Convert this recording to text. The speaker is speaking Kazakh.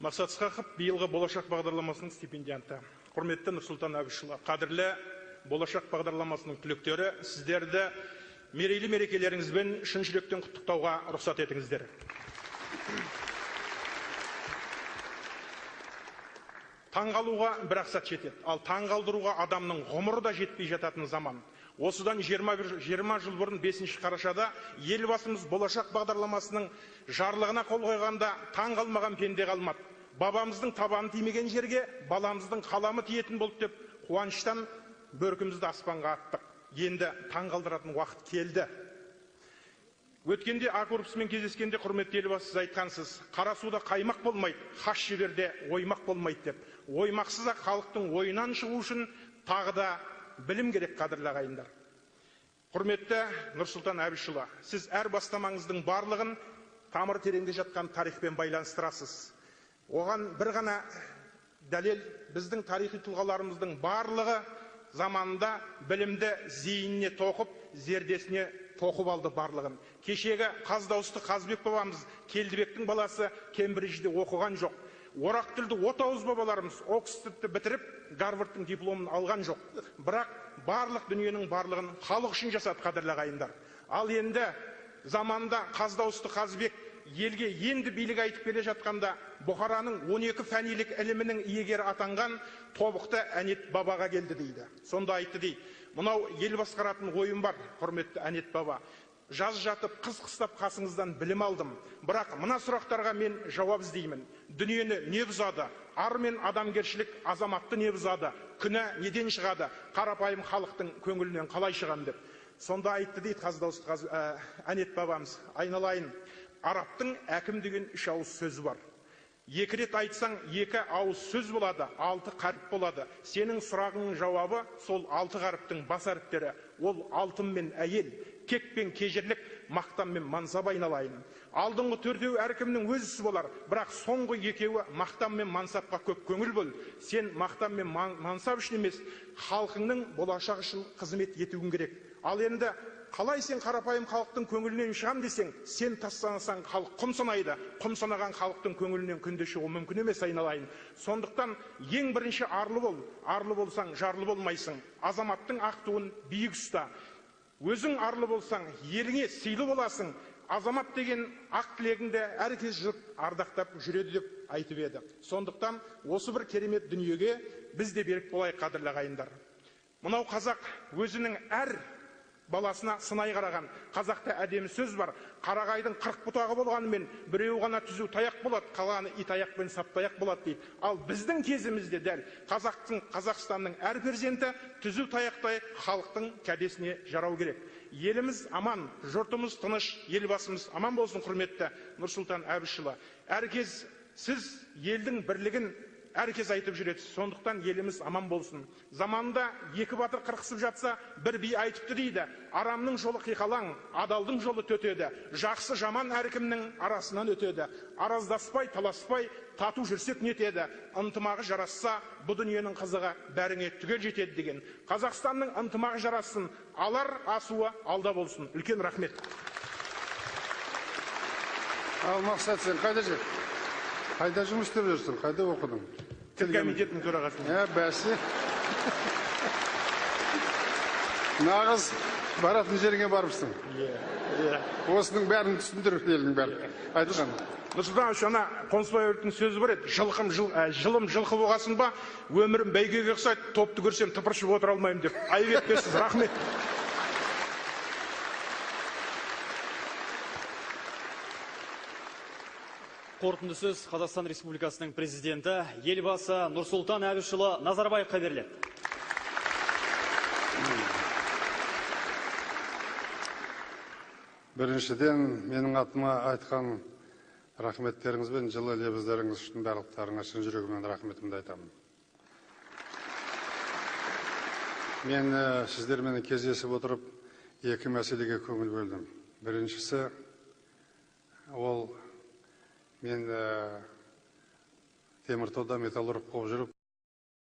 Мақсат Ысқақов биылғы Болашақ бағдарламасының стипендианты. Құрметті Нұрсұлтан Әбішұлы, қадірлі Болашақ бағдарламасының түлектері, сіздерді мерейлі мерекелеріңізбен шын жүректен құттықтауға рұқсат етіңіздер. Таңғалуға бір ақ сәт жетеді, ал таңғалдыруға адамның ғұмыры да жетпей жататын заман. Осыдан 20 жыл бұрын 5 қарашада елбасымыз Болашақ бағдарламасының жарлығына қол қойғанда таң қалмаған пенде қалмады. Бабамыздың табаны тимеген жерге баламыздың қаламы тиетін болды деп қуаныштан бөркімізді аспанға аттық. Енді таң қалдыратын уақыт келді. Өткенде А корпусымен кездескенде құрметті елбасы сіз айтқансыз, қара суда қаймақ болмайды, хас шеберде оймақ болмайды деп. Оймақсыз-ақ халықтың ойынан шығу үшін тағы да білім керек, қадірлі ағайындар. Құрметті Нұрсұлтан Әбішұлы, сіз әр бастамаңыздың барлығын тамыры тереңде жатқан тарихпен байланыстырасыз. Оған бір ғана дәлел, біздің тарихи тұлғаларымыздың барлығы заманында білімді зейініне тоқып, зердесіне тоқып алды барлығын. Кешегі қаз дауысты Қазбек бабамыз Келдібектің баласы Кембриджде оқыған жоқ. Орақ тілді отауыз бабаларымыз Оксфордты бітіріп, Гарвардтың дипломын алған жоқ. Бірақ барлық дүниенің барлығын халық үшін жасады, қадірлі ағайындар. Ал енді заманда қаз дауысты Қазбек елге енді билік айтып келе жатқанда Бұхараның 12 фәнилік ілімінің иегері атанған Тобықты Әнет бабаға келді дейді. Сонда айтты дейді, мынау ел басқаратын ойым бар, құрметті Әнет баба. Жаз жатып, қыс қыстап қасыңыздан білім алдым. Бірақ мына сұрақтарға мен жауап іздеймін. Дүниені не бұзады? Ар мен адамгершілік азаматты не бұзады? Күнә неден шығады? Қарапайым халықтың көңілінен қалай шығам деп. Сонда айтты дейді қаз дауысты Әнет бабамыз, айналайын, арабтың әкім деген үш ауыз сөзі бар. Екі рет айтсаң, екі ауыз сөз болады, 6 қаріп болады. Сенің сұрағыңның жауабы сол 6 қаріптің бас әріптері. Ол алтын мен әйел, кек пен кежірлік, мақтан мен мансап айналайын. Алдыңғы төртеуі әркімнің өз ісі болар, бірақ соңғы екеуі мақтан мен мансапқа көп көңіл бөл. Сен мақтан мен мансап үшін емес, халқыңның болашағы үшін қызмет етуің керек. Ал енді қалай сен қарапайым халықтың көңілінен шығам десең, сен тас санасаң халық құм санайды. Құм санаған халықтың көңілінен күнде шығу мүмкін емес, айналайын. Сондықтан ең бірінші арлы бол. Арлы болсаң, жарлы болмайсың. Азаматтың ақ туын биік ұста. Өзің арлы болсаң, еліңе сыйлы боласың. Азамат деген ақ тілегіңді әркез жұрт ардақтап жүреді деп айтып еді. Сондықтан осы бір керемет дүниеге біз де берік болайық, қадірлі ағайындар. Мынау қазақ өзінің әр баласына сынай қараған. Қазақта әдемі сөз бар. Қарағайдың 40 бұтағы болғанымен біреуі ғана түзу таяқ болады, қалғаны итаяқ пен саптаяқ болады дейді. Ал біздің кезімізде дәл Қазақстанның әр перзенті түзу таяқтай халықтың кәдесіне жарау керек. Еліміз аман, жұртымыз тыныш, елбасымыз аман болсын, құрметті Нұрсұлтан Әбішұлы. Әркез сіз елдің бірлігін әркез айтып жүреді, сондықтан еліміз аман болсын. Заманында екі батыр қырқысып жатса, бір би айтыпты дейді. Арамның жолы қиқалаң, адалдың жолы төтеді. Жақсы жаман әркімнің арасынан өтеді. Араздаспай, таласпай, тату жүрсек нетеді. Ынтымағы жарасса, бұ дүниенің қызығы бәріңе түгел жетеді деген. Қазақстанның ынтымағы жарассын, алар асуы алда болсын. Үлкен рахмет. Ал Мақсат, сен қайда жүр? Қайда жұмыс істеп жүрсің? Қайда оқыдың? Тіл комитетінің төрағасы. Бәсе. Нағыз баратын жеріңе барыпсың. Осының бәрін түсіндіріп елдің бәрін. Айтқан. Нұрсұлтан әбішұлы, ана Қонысбай сөзі бар еді. Жылым жылқы болғасын ба, өмірім бәйгеге ұқсайды, топты көрсем тыпыршып отыра алмаймын деп. Айып етпесіз, рахмет. Қорытынды сөз Қазақстан Республикасының президенті Елбасы Нұрсұлтан Әбішұлы Назарбаевқа беріледі. Біріншіден, менің атыма айтқан рахметтеріңіз бен жылы лебіздеріңіз үшін барлықтарыңа шын жүрегімнен рахметімді айтамын. Мен сіздермен кездесіп отырып екі мәселеге көңіл бөлдім. Біріншісі, ол мен Теміртауда металлург болып жүріп,